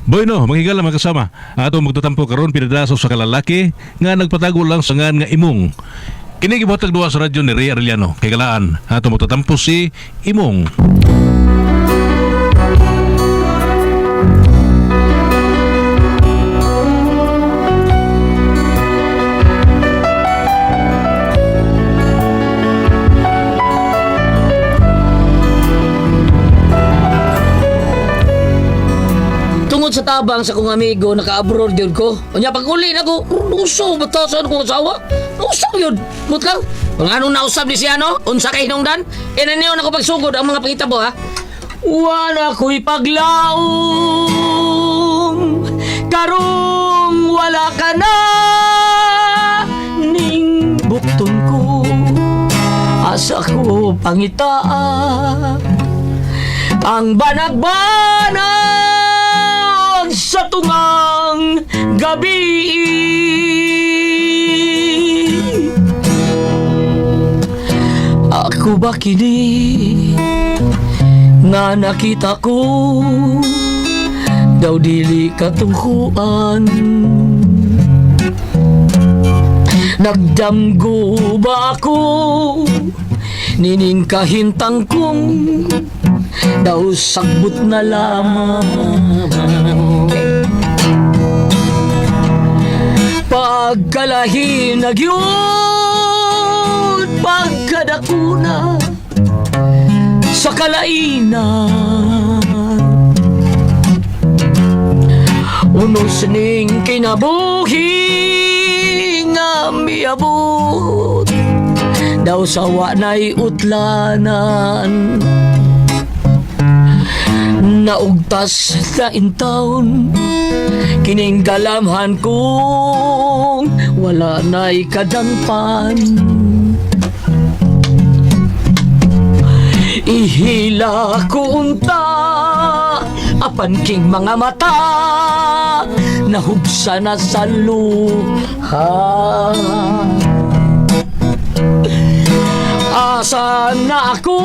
Bueno, mga higala mga kasama, atong magtatampo karon pinadala sa usa ka lalaki nga nagpatago lang sa ngan nga Imong. Kini gibuhatag duha sa radyo ni Ray Arellano. Kay galaan, atong magtatampo si Imong. Tungod sa tabang sa kong amigo, naka-abroad yun ko. Unya, pag uli na ko, uso, batasan kong asawa. Usap yun. Mutlang. Kung anong nausap ni siya, no? Unsa kay hinungdan? Ina niyo na ko pagsugod ang mga pangitabo, ha? Wala ko'y paglaom, karong wala ka na, ning bukton ko, asa ko pangitaan ang banag-banag sa tungang gabi. Ako ba kini nga nakita ko daw dili katungkuan? Nagdamgo ba ako nining kahintang kong daw sagbot na lamang? Pagkalahi na gyud, pagkadakuna sa kalainan, unos ning kinabuhi nga miabot daw sa wanay utlanan. Naugtas na intaon kining galamhan kong wala na'y kadangpan. Ihila ko unta apan king mga mata nahubsa na sa luha. Asa na ako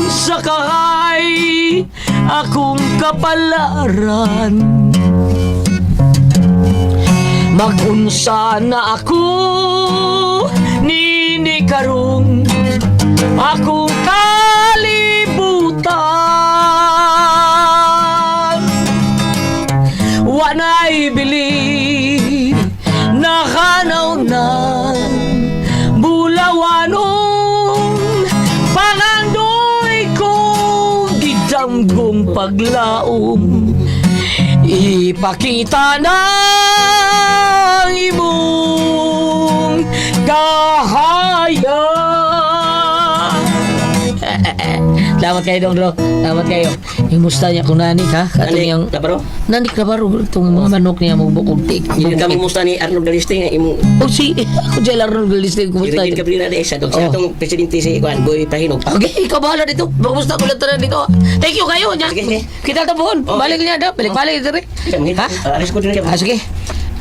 sakay akong kapalaran? Magunsa na ako nini karong akong kalibutan. Wanay bili nakanaw na bulawanon pangandoy ko gidamgong paglaom. Ipakita na ang imong kahayag. Salamat kayo, Dong Dro. Salamat kayo. Yung musta niya kung nanik, ha? Katong Nanik yung Labaro? Nanik Labaro. Itong mga manok niya magbukog tik. Hindi ka musta ni Arnold Galiste nga imong Oh, si ako dyan Arnold Galiste. Kumusta? Regine Cabrera de Esa dog Oh. sa atong presidente si Juan Boy Pahinog. Okay, ikaw bahala dito. Kumusta ko lang tanan dito. Thank you kayo. Nya. Sige, sige. Kita tabuhon. Okay. Balik niya da. Balik-balik dito. Ha? Aris ko din siya. Ah, sige.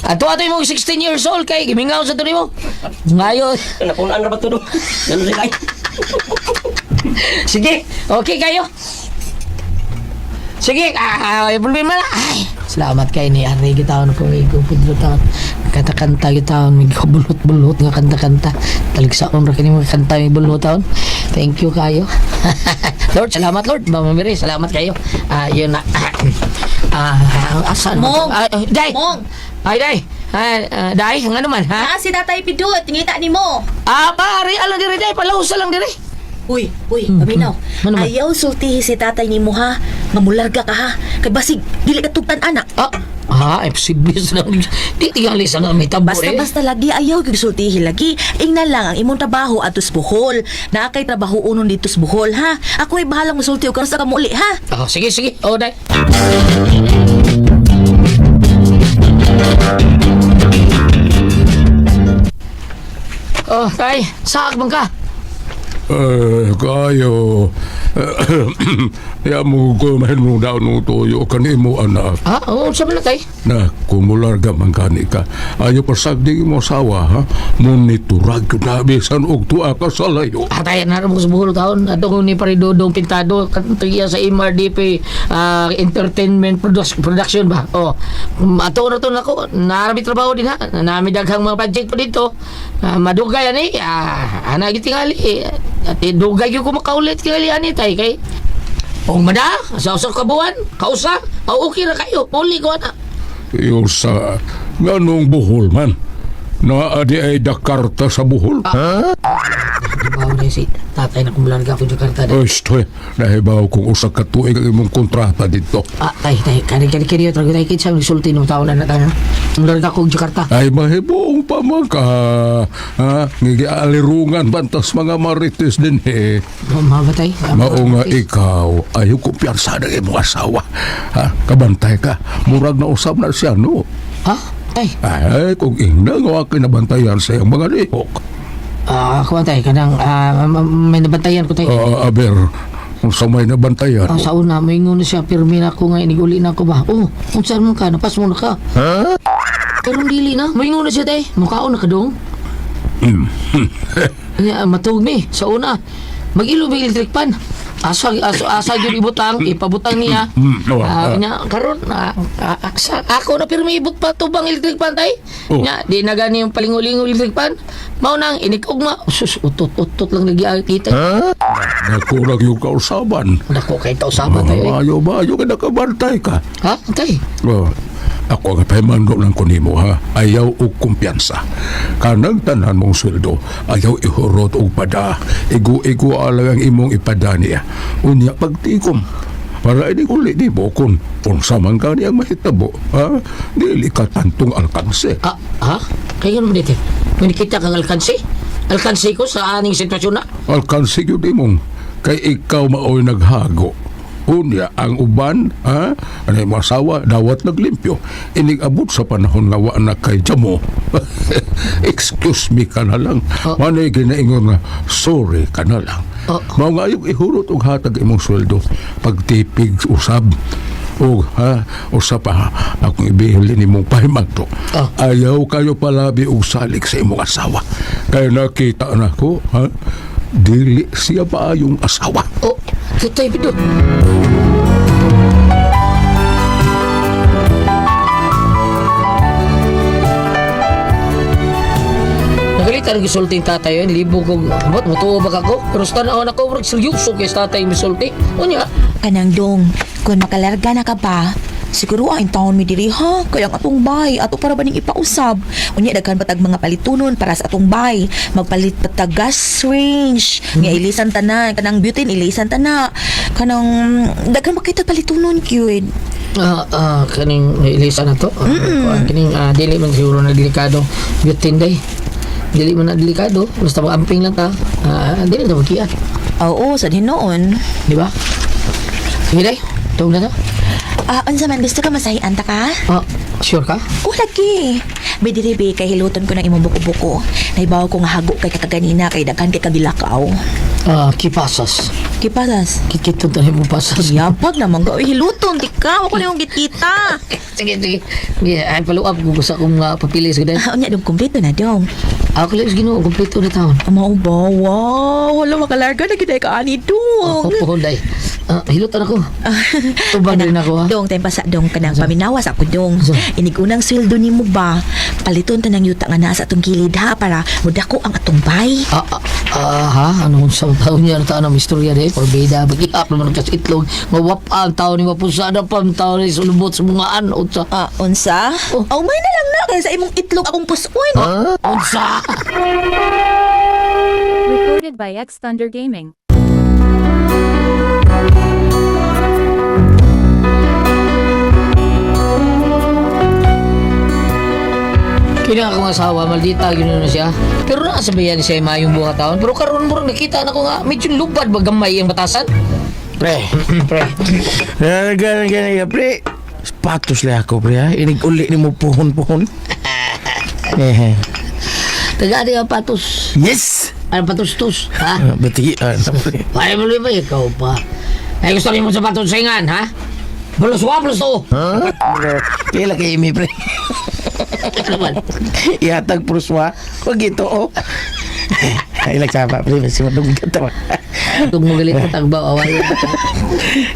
Ato ato imong 16 years old kay gimingaw sa to nimo. Ngayon. Napunan ra ba to do? Ganun sila. Sige. Okay kayo. Sige, ay, problema na. Ay, salamat kay ni Ari gitawon ko may gupudlo taon. Kanta-kanta gitawon, may bulot-bulot nga kanta-kanta. Taligsaon ra kini mga kanta may bulot taon. Thank you kayo. Lord, salamat Lord. Mama Mary, salamat kayo. Ah, yun na. Ah, asan? Mong! Ay, ay, Day! Mong! Ay, Day! Ay, Day, nga naman, ha? Ah, si Tatay Pidut, ngita ni mo. Ah, pare, alang dire, Day. Palausa lang dire. Uy, uy, paminaw. Ano man? Ayaw sultihi si tatay ni mo ha. Mamularga ka ha. Kay basig, dili ka tugtan anak. Ah, ah, FCB lang. Di tingali sa nga may tabo, eh. Basta-basta lagi ayaw gyud sultihi lagi. Ingna lang ang imong trabaho ato sa Bohol. Naa kay trabaho unon dito sa Bohol ha. Ako ay bahalang musulti og karon sa kamuli ha. Oh, sige, sige. Oh, Day. Oh, tay, saak bang ka? Eh, kayo. Ya mo ko mahinungdaon ng tuyo kanimo anak. Ha? Oo, unsa man na tay? Na kumularga man gani ka. Ayo pasagdi mo asawa ha. Monitorag yun na bisan og tuwa ka sa layo. Atay na mo sa Bohol taon. Ato ko ni Paridodong Pintado kantiya sa MRDP Entertainment Production ba. Oh. Ato na to nako. Narabi trabaho din ha. Nami daghang mga project pa dito. Madugay ani. Ana gitingali. At dugay gyud ko makaulit tingali ani tay kay Og mada, sa usa ka buwan, kausa, o okay ra kayo, puli ko ana. Iyo sa nganong Bohol man. Naa di ay Jakarta sa Bohol. Trabaho na si tatay na kumularga ko Jakarta. Ay, stoy. Nahibaw kung usa ka tuig ang imong kontrata dito. Ah, tay, tay, kani kani kani trago tay kinsa misulti no taon na tayo. Kumularga ko Jakarta. Ay mahibong pa man ka. Ha? Ngigialirungan bantas mga marites din eh. Mabatay. Mao nga ikaw ayaw kumpiyansa ng imong asawa. Ha? Kabantay ka. Murag na usab na siya, no? Ha? Tay. Ay, kung ingna nga kinabantayan sa iyang mga lihok. Ah, ako tay kanang may nabantayan ko tay. Ah, aber, kung sa may nabantayan. Sa una moingon na siya pirmi na ako nga iniguli na ako ba. Oh, unsa man ka napas mo na ka. Ha? Karon dili na. Moingon na siya tay. Mukaon na ka dong. Nya matug mi sa una. Mag-ilo may electric pan. Asa asa asa gyud ibutang, ipabutang niya. Oh, Nya karon ako na pirmi ibut pa tubang electric pan tay. Oh. Nya di na gani yung palingulingo electric pan. Mao nang inikugma. Sus, utot-utot lang lagi ang kita. Nakurag yung kausaban. Nako kay tausaba tayo. Eh. Ayaw ba? Ayaw ka nakabantay ka. Ha? Tay. Oh, ako ang pahimando lang ko nimo ha. Ayaw og kumpiyansa. Kanang tanan mong sweldo, ayaw ihurot og pada. Igu-igu alang ang imong ipada niya. Unya pagtikom. Para ini uli di mo kung unsa man ka niyang mahitabo. Ha? Dili ka tantong alkanse. Ah, ha? Kaya naman dito. May nakita kang alkansi? Alkansi ko sa aning sitwasyon na? Alkanse gyud imong kay ikaw maoy naghago. Unya ang uban, ha? Ano yung asawa, dawat naglimpyo. Inig abot sa panahon nga wa na kay jamo. Excuse me ka na lang. Oh. Manay ginaingon nga, sorry ka na lang. Oh. Mao nga ayong ihurot og hatag imong sweldo pagtipig usab. O ha, usa pa ha, akong ibihilin nimong pahimagto. Oh. Ayaw kayo palabi og salik sa imong asawa. Kay nakita na ko, ha? Dili siya maayong asawa. Oh, kitay pindot. Nagalita ng gisulti yung tatay yun, libo kong, ba't mutuo ba ka ko? Pero sa tanaw na ko, murag seryoso kay sa tatay misulti. Unya, Kanang dong, kung makalarga na ka ba, siguro ang taon mi diri ha, kaya ang atong bay, ato para ba ning ipausab. Unya daghan patag mga palitunon para sa atong bay, magpalit patag gas range, nga ilisan tanan, kanang butane ilisan tana, kanang daghan makita palitunon gyud. Kaning ilisa na to. Kaning dili man siguro na delikado. Butane day. Dili man na delikado. Basta mag-amping lang ta. Dili na magkiat. Oo, sa hinoon. Di ba? Sige day. Tuog na to. Unsa man gusto ka masahian ta ka? Sure ka? O lagi. May diri be kay hiluton ko ng imong buko-buko. Naibaw ko nga hago kay kakaganina kay daghan kay kagilakaw. Kipasas. Kipasas. Kikitong tayo mo pasas. Yabag naman ka. Uy, hiluton, di ka. Wako na yung gitita. Sige, sige. Sige, ay paluap ko gusto akong papili sa day. Unya dong, kumpleto na dong. Ako lang Ginoo, kumpleto na taon. Mao ba? Wow, wala makalarga na kita ka ani dong. Ako, day. Hilutan ako. Tubag rin ako, ha? Dong, time pa sa dong kanang paminawas ako dong. Asa? Inigunang sweldo nimo ba? Paliton ta ng yuta nga naa sa atong kilid ha para mudako ang atong bay. Ha? Anong sa taon niya? Ano taon ang istorya day? Porbida, bagihap naman kas itlog. Mawap ang tao ni Mapusada pa ang tao ni sulubot sa mga an. Unsa? Unsa? Oh. Oh, may na lang na kaysa sa imong itlog akong pusoy. Unsa? Recorded by X Thunder Gaming. Kini akong asawa, maldita yun na siya. Pero nakasabayan siya mayong buha taon. Pero karon murag nakita na ko nga, medyo lubad ba gamay ang batasan? Pre, Pre, gana gana ka, pre. Sapatos lang ako, pre, ha? Inig uli ni mo puhon-puhon. Eh, Taga di ang patos. Yes! Ano patos-tos, ha? Bati, pre. Ay, mo ba ikaw pa? Ay, gusto rin mo sa patos singan, ha? Plus one, plus two. Kaya lang kay Amy, pre. Ano man? Ihatag pruswa. Huwag ito, oh. Ay, lang sama, pre. Mas madunggat ta. Itong magalit na tagbaw, away.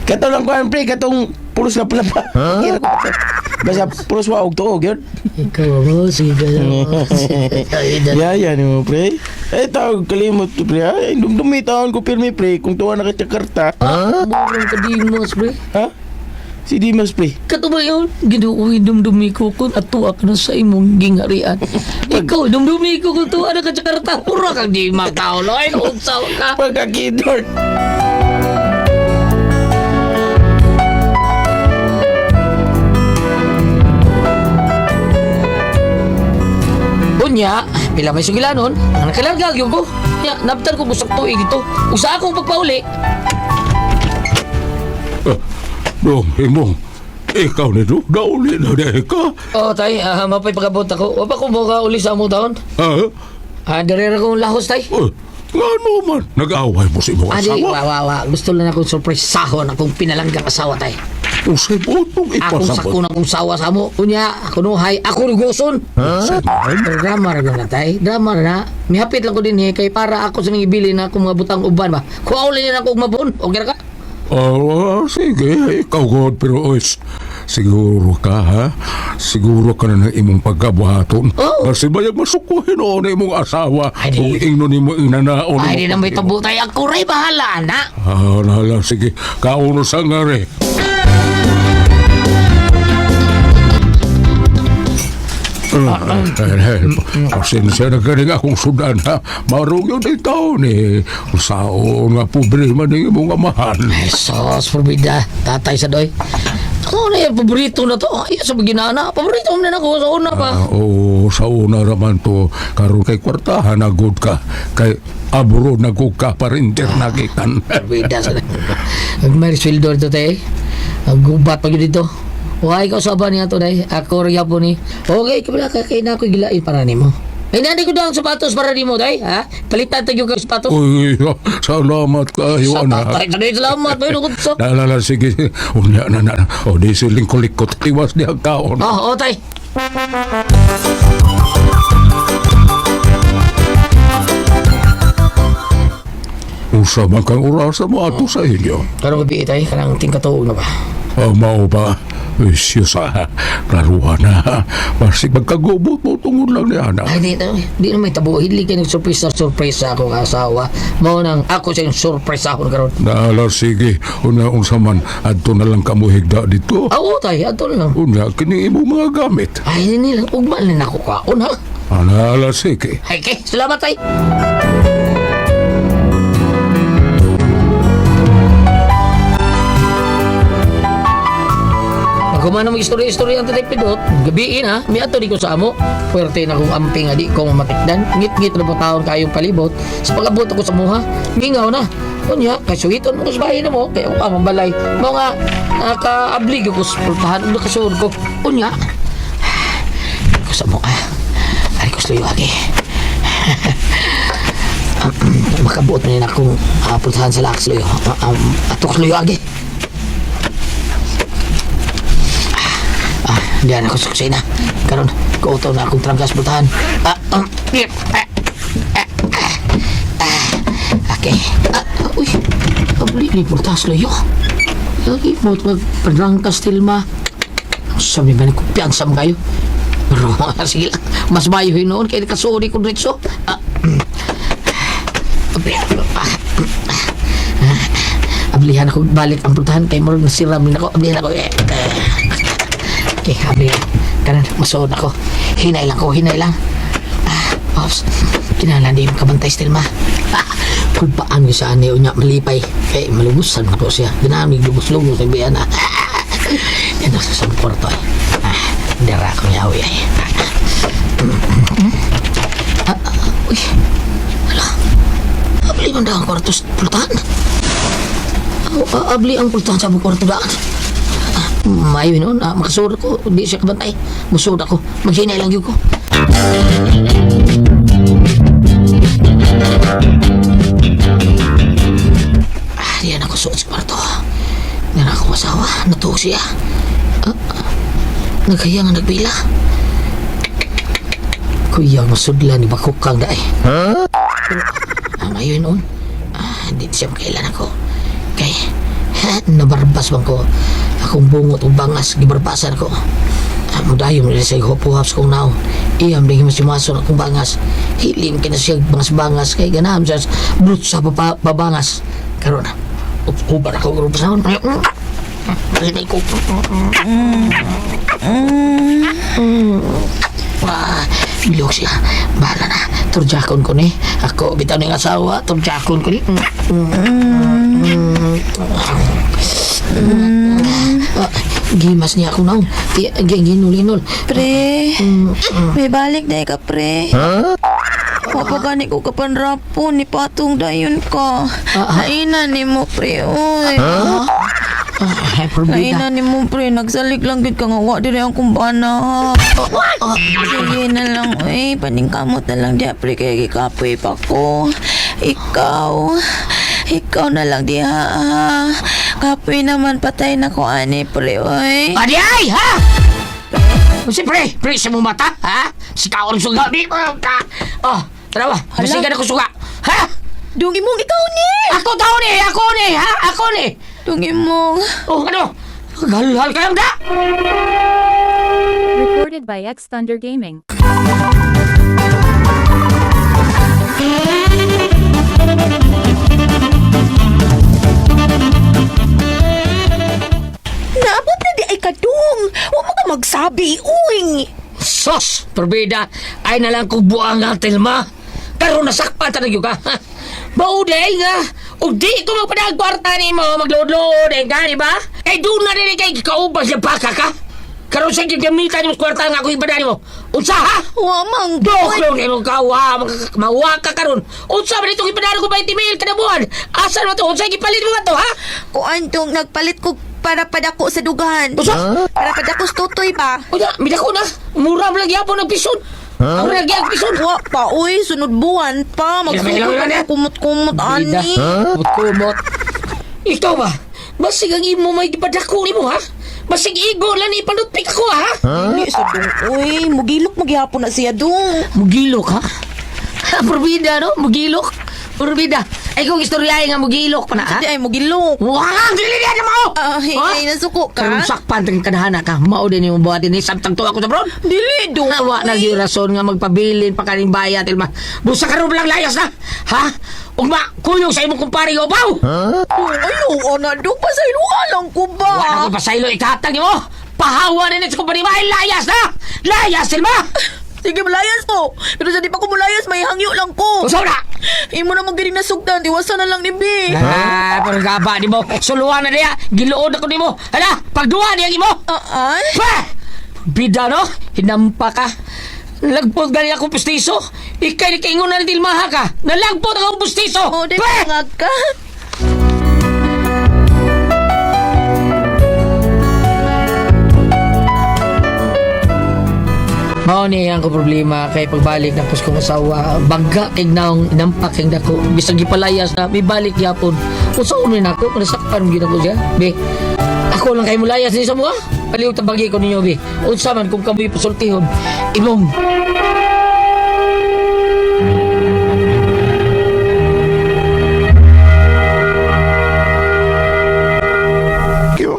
Katong lang kuhan, pre. Katong pulos na pala pa. Basta pruswa og tuog, yun. Ikaw, oh, sige ka na. Ay, Ya, ya ni mo, pre. Ay, tawag kalimot, pre. Ay, dumdumi taon ko pirmi, pre. Kung tuwa na ka Jakarta. Ha? Murang ka Dimas, pre. Ha? Si Dimas, pre. Kato ba yun? Ginuuwi dumdumi ko kung atuwa ka na sa imong gingarian. Ikaw, dumdumi ko kung tuwa na ka Jakarta. Pura kang di mataulo. Ay, unsaw ka. Pagkakidort. Unya, pila may sugilanon, ang nakalarga gyud ko. Nya, nabtan ko gusak tuig dito. Usa akong pagpauli. Dong, imong. Ikaw nito, dauli na dahil ka. Oh, tay, mapay pagabot ako. Wa pa ko mo ka uli sa among taon. Ha? Ah, dere ra kong lahos, tay. Eh, ngano man? Nag-away mo sa imong Adi, asawa. wa wa wa. Gusto lang akong surprise-sahon akong pinalanggang asawa, tay. Usay mo itong Akong ipasabot. sako na akong sawa sa amo. Unya, ako nuhay, ako rugoson. Ha? Pero drama ra na tay. Drama ra na. Mihapit lang ko din eh, kay para ako sa nang ibili na akong mga butang uban ba. Kuha uli na ako og mabon. Okay ra ka? Ah, sige, ikaw God, pero ois, siguro ka ha? Siguro ka na ng imong pagkabuhaton. Oo. Kasi bayag masukuhin o na imong asawa. Ay, di. Kung ingno nimo inanaon. Ay, di na may tabo tay. Ako ray bahala na. Ah, nahala, sige. Kauno sa nga re. Pasensya na galing akong sudan ha. Marong yun ikaw ni. Sao nga pobre man ang imong amahan. Ay, sos, probida. Tatay sa doy. Ako na yan, paborito na to. Ay, sa ginana. Paborito mo na ako sa una pa. Ah, oo, sa una raman to. Karon kay kwartahan na good ka. Kay abro na good ka parinter na kitan. Probida sa May sweldo dito, tay. Gubat pa yun dito. Why ka sa niya to, day. Ako rin po ni. Okay, kabila ka kay na ako gilain para nimo. Ay, nani ko daw ang sapatos para nimo, day. Ha? Palitan tayo kag sapatos. Uy, salamat kayo, Sa anak. tatay, sa salamat. May nukod sa. Naalala, sige. Unya na na. O, di siling kulikot. Tiwas niya ang kaon. Oh, oh, tay. Usa man kang orasa mo ato sa inyo. Karon gabi, tay. Kanang tingkatuog na ba? Ah, mao ba? Sus, ah, klaruhan na. Basig magkagubot mo tungod lang ni anak. Ay, di, di na may tabo. Hindi kayo nag-surprise na surprise sa akong asawa. Mao nang ako sa yung surprise ako karon. Naala, sige. Una, unsa man, adto na lang kamuhigda dito. Ah, oo, tay. Ato na lang. Una, kini imong mga gamit. Ay, hindi lang. Ugma na ako kaon, ha? Naala, sige. Ay, kay. Salamat, tay. Pagkumana mag istorya-istorya ang tatay Pidot, gabiin ha, may ato di ko sa amo. Puwerte na kong amping adi ko mamatikdan. Ngit-ngit na taon kayong palibot. Sa pag-abot ako sa muha, mingaw na. Unya, kasuiton mo ko sa bahay na mo, kaya ako mabalay. Mao nga, nakaablig ako sa pultahan, nakasuod ko. Unya, ko sa mukha. Ari ko sa luyo, agi. Makabuot na yun akong pultahan sa lakas luyo. Atok sa luyo, agi. Ah, diyan ako sa kusina. Karon, kuutaw na akong trangkas pultahan. Ah, ah, ah, ah, ah, ah, okay. Ah, uy, abli ni pultahan sa luyo. Lagi mo magpadrangkas tilma. Sabi ba ni kumpiyansa mo kayo? Pero sige lang, mas mayo noon kaya nakasuod ko diretso. Ah, abli, ah, ah, ablihan ako balik ang pultahan kay murag nasira min ako. Ablihan ako. Eh, eh. Okay, ablihan. Kanan, masuod ako. Hinay lang ko, hinay lang. Ah, ops. Kinahanglan di makabantay still ma. Ah, kulpaan ko sa niyo niya malipay. Kay malugusan na po siya. Ginamig lugos-lugos nagbiyan na. Yan ako sa kwarto ay. Ah, dara akong yawi ay. Ah, ah, uy. Hala. Abli man daw ang kwarto sa pultahan. Ah, abli ang pultahan sa among kwarto daan. Ah, maayo noon, ah, makasuod ako, di siya kabantay. Musuod ako, maghinay lang yun ko. Ah, diyan ako suot sa kwarto. Diyan ako asawa. Natuog siya. Ah, nagkaya nga nagbila. Kuya, masudla ni Bakukang daay. Huh? Pero, mayo noon. Di siya makailan ako. Kay, ha, nabarbas bang ko. Akong bungot o bangas, gibarbasan ko. Mudayon nila sa hupuhaps kong naong. Iyam din masumason akong bangas. Hilim kina siya bangas-bangas kay ganam siya brut sa pabangas. Karon, ubar ako grupo sa Marinay ko. Wah, bilog siya. Bahala na. Turjakon ko ni. Ako, bitaw ng asawa. Turjakon ko ni. Ah, gimas niya ako naong. Ginul-inul. Pre, may balik na ka, pre. Huh? Wapagani ko kapanrapo ni patong dayon ka. Naina ni mo, pre, oy. Ah, Perbida. Naina ni mo, pre. Nagsalig lang gid ka nga. Wa diri ang kumbana, ha. Sige na lang, oy. Paningkamot na lang diya, pre. Kaya gikapoy pa ko. Ikaw, ikaw na lang diha, ha. Kapoy naman, patay na ko, ani, pre, oy. Adi ay, ha? Siyempre, pre, sa mong mata, ha? Sikaw ang suga. Di ka. Oh, tara ba? Masigan ako suga. Ha? Dung imong ikaw ni! Ako tao ni, ako ni, ha? Ako ni. Dung imong. Oh, ano? Galhal kayong da! Recorded by X Thunder Gaming. Naabot na di ay kadung. Wa mo ka magsabi, uy. Sos, perbida, ay nalang kong buang nga, Telma. Karon nasakpan talaga ka. Ha? Mauday nga. Ug di ko magpadagkwarta ni mo, magload-load ay ka, di ba? Kay doon na rin kay kaubas yung baka ka. Karon sa gigamitan mo kwarta nga ako ipadani mo. Unsa ha? Wa man Doklong kay mo kawa, mawa ka karon. Unsa man itong ipadani ko 20 mil kada buwan? Asa man to? Unsa gipalit mo to ha? Kuan tong nagpalit ko para padako sa dugahan. Unsa? Para padako sa tutoy ba? Unya, midako na. Mura man lang gyapon ang pison. Huh? Mura lang gyapon pison. Wa pa, uy. Sunod buwan pa. Ilang, ilang, Magsunod ilang, pa kumot-kumot, ani. Kumot-kumot. Ikaw ba? Basig ang imo may gipadako nimo ha? Basig igo lang ipalutpik ako ha? Hindi sa dong, uy. Mugilok magyapon na siya dong. Mugilok ha? Purbida no? Mugilok. Purbida. Ay kung istoryahe nga mugilok pa na ha? Di ay mugilok. Wah, dili niya na mao. Ay, ay, nasuko ka? Karon sakpan tang kanahana ka. Mao din yung buhatin ni samtang tuwa ko sa bro. Dili dong. Wa na gyud rason nga magpabilin pa kaning bayad ilma. Busa karon lang layas na. Ha? Ugma, kuyog sa imong kumpare nga ubaw. Dong, ayaw, ana dong. Pasayloa lang ko ba? Wa na ko pasaylo ikatag nimo. Pahawa na ni sa kumpare ay layas na. Layas ilma. Sige, malayas ko. Pero sa di pa ko mulayas, may hangyo lang ko. Usaw na. Imo na magdiri na sugdan, diwasan na lang ni B. Ah, pero gaba nimo. Suluhan na niya. Giluod ako nimo. Hala, pagduwa niya imo. Ah, ay? Pa! Bida no? Hinampa ka. Nalagpot gani akong pustiso. Ikay ni kaingon na dilmaha ka. Nalagpot akong pustiso. Oh, di Pa! nga ka. Mao ni ang ko problema kay pagbalik na kong asawa, bangga kay naong nampak kay dako bisag gipalayas na mibalik gyapon. Unsa ni nako kung nasakpan gyud ako siya. Be. Ako lang kay mulayas ni sa mga. Paliw tabagi ko ninyo be. Unsa man kung kamoy pasultihon imong.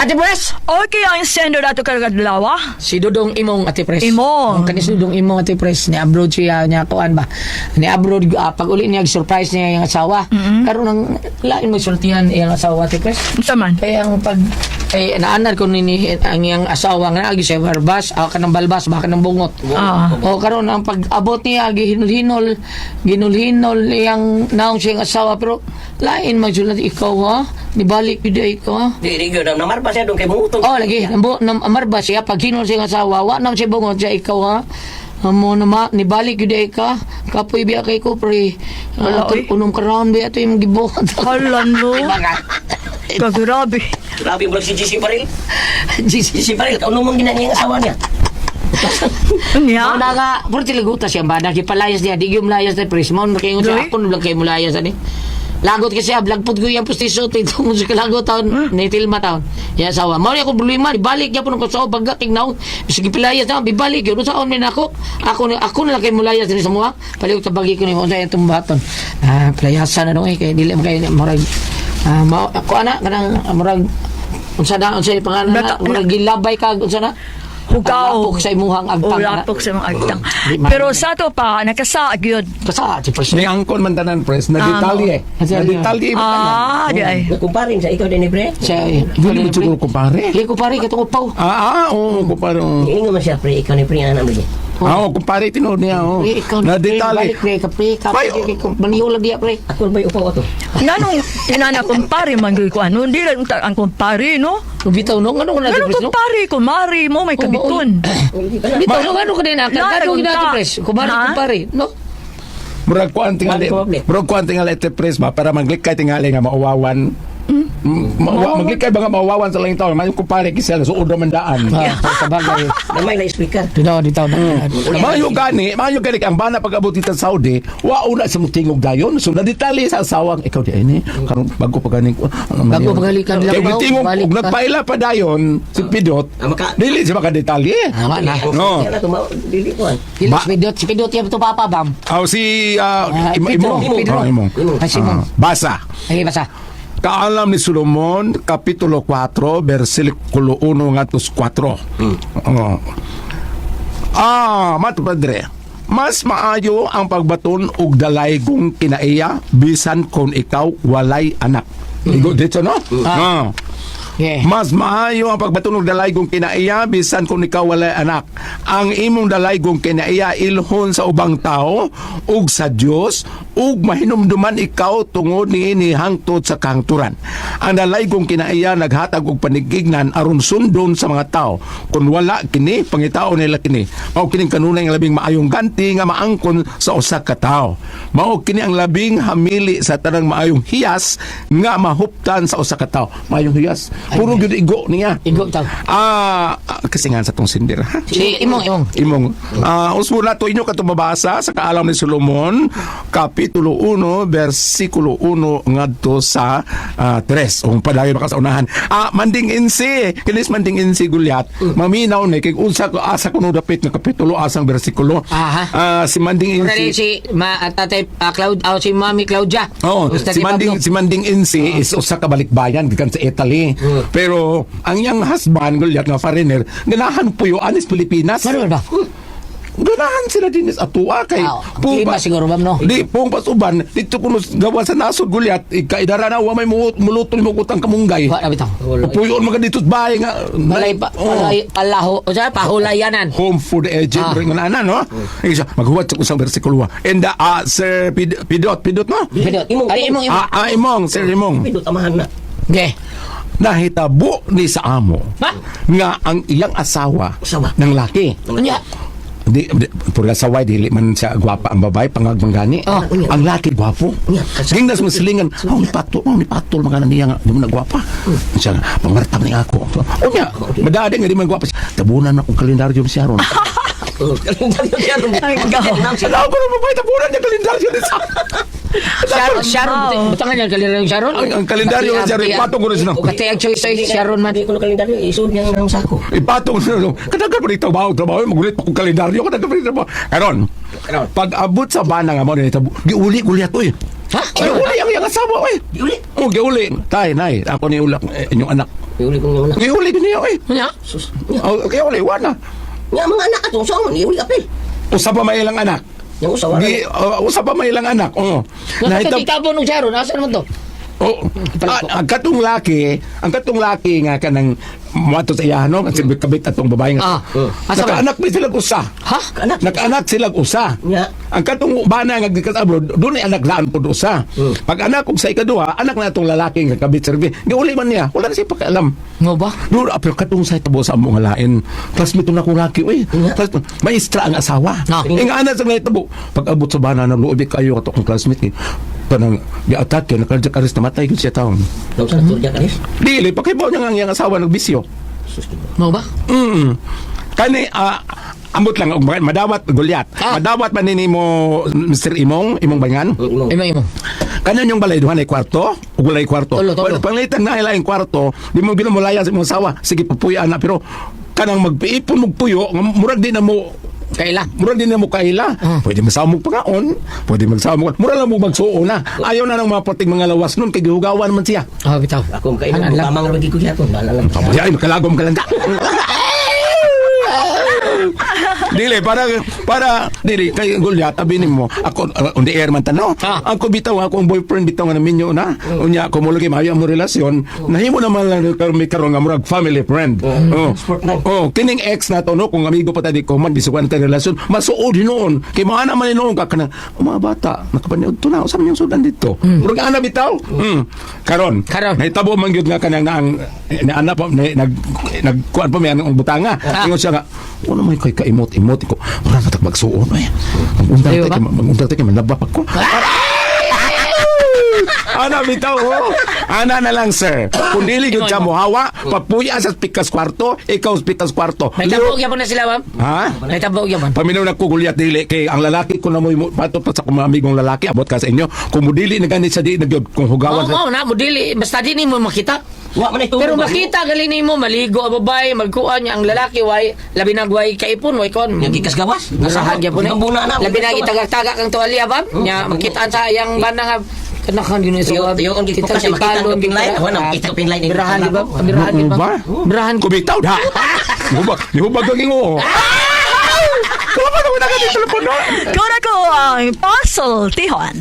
Ate Pres! Okay, ang sender ato kagadlawa. Si Dudong Imong Ate Pres. Imong. Ang kanis Dudong Imong Ate Pres ni abroad siya niya kuan ba. Ni abroad pag uli niya surprise niya yung asawa. Karon ang lain mo sultihan iyang asawa Ate Pres. Unsa man? Kaya ang pag ay naanar ko ni ang iyang asawa nga naagi siya barbas, kanang balbas baka ng bungot. Ah. O karon ang pag-abot niya gihinol-hinol, ginulhinol iyang naong siyang asawa pero lain man jud ikaw ha. Nibalik gyud ay ko ha. Di di gyud namar pa siya dong kay mungutong. Oh, lagi. Nambo, nam, amarba siya. Pag hinol siya ang asawa, wa nam siya bungot siya, ikaw ha. Amo na ma, nibalik yun ay ka. Kapoy biya kay ko, pre. Wala, oy. Unom ka round biya ito yung gibuhat. Hala no. Kagrabe. Grabe mo si GC Paril. Jesus. GC Paril, kauno mong ginani ang asawa niya. Unya. Mao na nga, puro tiliguta siya ba nakipalayas niya, di gyud mulayas na pres. Mao na kayo siya Doy? ako na lang kayo mulayas ani. Lagot kasi siya, lagpot ko yung pustiso tito mo sa kalagot taon, ni Tilma taon. Ya sawa. Mao ni ako problema, ibalik niya po ng kusaw baga tignaw. Sige pilayas na, bibalik yun. Unsaon man ako? Ako na lang kay mulayas dinhi sa mua. Palihog tabagi ko nimo unsa itong baton. Ah, palayasan na dong eh kay dili man kay murag mao ako ana kanang murag unsa na unsa yung pangalan na murag gilabay ka unsa na. Hugaw. Lapok sa imuhang agtang. O na. lapok sa imong agtang. Di man. Pero sa ato pa, nakasaag yun. Kasa, si Pres. Ni angkon man tanan pres na detalye. Na detalye ba tanan? Ah, di ay. Kumparin sa ikaw din ni pre. Siya, Dili mo siguro kumpare. Hindi ko pare, katong upaw. Oo, kumpare. Oo. Ini nga man siya pre, ikaw ni pre anak mo. Ah, oo, kumpare tinuod niya, oo. Pre, ikaw Na pre, detalye. Balik, pre, ka, pre, ka, May- pre, ka, maniulag diya, pre. Ako ba upaw ato? Nanong inana kumpare man gyud ko ano, di lang ang kumpare no. Bitaw, no? Ano ko natin, Ganun pres, no? kumpare, kumari mo may kabiton. Bitaw, no? Ano ko din, ah? Lara, Ano ko natin, unta. pres? Kumari, Ha? kumpare, no? Murag kuan tingali. Murag kuan tingali te pres ba para maglikay tingali nga mauwawan. Maglikay ba nga mauwawan sa langit taon? Mayo kumpare kisel suod ra man daan. Ah, sa bagay. Gamay na speaker. Dito, dito. Mayo gani ang bana pag abot dito sa Saudi, wa una sa tingog dayon. So na detalye sa asawang ikaw di ini karon bago pa ganing Bago pa gali ka Kay Davao, tingog balik og ka. nagpaila pa dayon si Pidot. Ah, Dili siya makadetalye. Tama na. No. Kaya na tumaw, dili ko. Dili, si Pidot, si Pidot, yung papa, bam. Aw si Ah, Pedro, Imong. Pedro. Oh, Imong. Ay, si Imong. Ah, basa. Ay, basa. Kaalam ni Solomon, Kapitulo 4, versikulo 1 ngadto 4. Oo. Ah, mato padre. Mas maayo ang pagbaton og dalaygong kinaiya bisan kon ikaw walay anak. Igo dito no? Ah. Yeah. Mas maayo ang pagbaton og dalaygong kinaiya bisan kung ikaw walay anak. Ang imong dalaygong kinaiya ilhon sa ubang tao ug sa Dios ug mahinumduman ikaw tungod niini hangtod sa kahangturan. Ang dalaygong kinaiya naghatag og panigignan aron sundon sa mga tao. Kung wala kini pangitaon nila kini. Mao kining kanunay ang labing maayong ganti nga maangkon sa usa ka tawo. Mao kini ang labing hamili sa tanang maayong hiyas nga mahuptan sa usa ka tawo. Maayong hiyas. Puro gyud igo niya. Igo, tao. Kasi nga sa tong sinder ha. Si Imong, Imong. Imong usbo na to inyo katong mabasa sa kaalam ni Solomon kapitulo 1 bersikulo 1 ngadto sa 3. Ung padayon maka sa unahan. Manding insi, kinis manding insi gulyat. Maminaw ni kay unsa ko asa kuno dapit nga kapitulo asang bersikulo. Aha. Si Manding Una rin Insi. si ma, at tatay Cloud, si Mami Claudia. Oo, Basta si Manding Pablo. si Manding Insi is usa ka balikbayan gikan sa Italy. Pero ang iyang husband gulyat nga foreigner, ganahan puyo anis Pilipinas. Ano ba? Ganahan sila din sa atua kay Ah, klima siguro, ma'am, no? Di pong pasuban dito kuno gawa sa nasod gulyat ikaidara na wa may muluto ni mo kutang kamunggay. Wa na bitaw. Puyon mga dito sa bahay nga. Balay pa, Oo. palay, palaho, o siya, pahulayanan. Home for the aged rin nga na no? Isa maghuwat sa usang bersikulo. And Sir Pidot, Pidot no? Pidot. Imong, Ay, Imong, Imong. Imong, Sir Imong. Pindot amahan na. Okay. Nahitabo ni sa amo Ha? nga ang iyang asawa Asawa. ng laki. Unya. Di, pura sa way, dili man siya gwapa ang babae, pangagmanggani. Oh. Ang laki gwapo. Unya, kasi- Gingnas mo silingan, oh, ni pato, oh, ni patol, mga niya nga, di mo na gwapa. Siya nga, pangartam ni ako. Unya, madadeng nga di man gwapa. Tabunan akong kalendaryo siya ron. Kalendaryo siya ron. Ay, gaw. Alam ko na babae, tabunan niya kalendaryo ni siya. Sharon, Sharon, butangan niya ang kalendaryo Sharon. Ang kalendaryo ni Sharon, ipatong ko na siya. Kati ang choice ay Sharon man. Hindi ko na kalendaryo, isod niya ng sako. Ipatong na lang. Kadagan pa rin trabaho, trabaho, magulit pa kong kalendaryo, kadagan pa rin trabaho. Karon, pag abot sa bana nga mo, giuli, gulyat, uy. Ha? Giuli ang iyang asawa, uy. Giuli? Oh, giuli. Tay, nay, ako ni ulak, inyong anak. Iuli ko nga anak. Giuli niya, uy. Unya? Sus. Nga, Oh, giuli, wala. nga mga anak ato, saan man iuli apil. Usa pa may ilang anak. Yang usawa. Usa pa may ilang anak. Oh. Nasa tabon ng Sharon, asa naman to? Oh, ang katong laki nga kanang moadto sa iya no, kasi kabit atong babae nga. Ah. Asa ba? Nakaanak mi sila usa. Ha? Anak. Nakaanak sila usa. Nga. Ang katong bana nga gikan sa abroad, doon ay anak laan pud usa. Pag anak og sa ikaduha, anak na atong lalaki nga kabit serbi. Giuli man niya, wala na siya pakialam. Ngo ba? Doon, pero katong sa tabo sa among lain. Classmate na akong laki, uy. Classmate, maestra ang asawa. Ah. Ing anak sa tabo. Pag abot sa bana ng loob kayo kato akong classmate eh. Kanang gi-atake na cardiac arrest namatay gyud siya taon. Daw sa turja kanis. Dili pakibaw niya nga ang iyang asawa nagbisyo. Sus. Ngo ba? Kani Ambot lang og madawat gulyat. Ah. Madawat man nini mo Mr. Imong, imong bangan. Imong. Imo imo. Kanon yung balay duha na kwarto, ug walay kwarto. Tulo, tulo. Well, panglitan na ila yung kwarto, di mo ginamulayan sa imong asawa. Sige papuya na pero kanang magpiipon mong puyo, nga murag di na mo Kaila. murag di na mo kaila. Pwede magsawa mo pangaon, pwede magsawa mo. Mura lang mo magsuo na. Ayaw na ng mga pating mga lawas nun kay gihugawan man siya. Oh, bitaw. Ako kay Ano lang? kamang ra ko gyapon. Wala lang. Ay, ay, makalagom ka lang ka. Dili para para dili kay Goliath abi nimo ako on the air man tano. Ah. Ako bitaw ako ang boyfriend bitaw nga naminyo na. Unya ko mo lagi maayo ang relasyon. Nahimo naman lang karon mi karon nga murag family friend. Oh. Sport na. Oh, kining ex na to no kung amigo pa ta di ko man bisugan ta relasyon masuod hinuon. Kay mga man hinuon ka kanang oh, mga bata nakapaniud to na usam yung sudan dito. Murag ana bitaw. Karon. Karon. Nahitabo man gyud nga kanang naang na ana pa na, nag nagkuan pa may ang butanga. Ingon siya nga wala man kay kaimot-imot ko. Wala na tag magsuon ay. Magundang Ayaw tay ba? kay magundang tay kay manlaba pa ko. Ana bitaw oh. Ana na lang sir. Kung dili gyud ka mohawa, papuya sa pikas kwarto, ikaw sa pikas kwarto. May tabog yapon na sila, ma'am. Ha? May tabog yapon. Paminaw na ko gulyat dili kay ang lalaki ko na mo pato pa sa akong mga amigong lalaki abot ka sa inyo kung mudili na ganit sa di na gyud kung hugawan Mao sa mao na mo dili basta di nimo makita. Wa man ay tubo. Pero makita gali nimo maligo ang babae, magkuan niya ang lalaki way labi na way kaipon way kon. Yang gikas gawas. Narahan gyapon eh. Buna na. Labi na gitagak-tagak ang tuwalya ba? Nya makitaan sa iyang bana nga kanakan yun sa Tiyo- tiyo, ang gipukas siya, makita ang pinline. Wala, makita ang pinline. Birahan di ba? Birahan di ba? Ba? Birahan. Kumitaw da. Hubag, hubag ang ingo. Wala pa naman agad yung telepono. Kura ko ang Puzzle Tihon.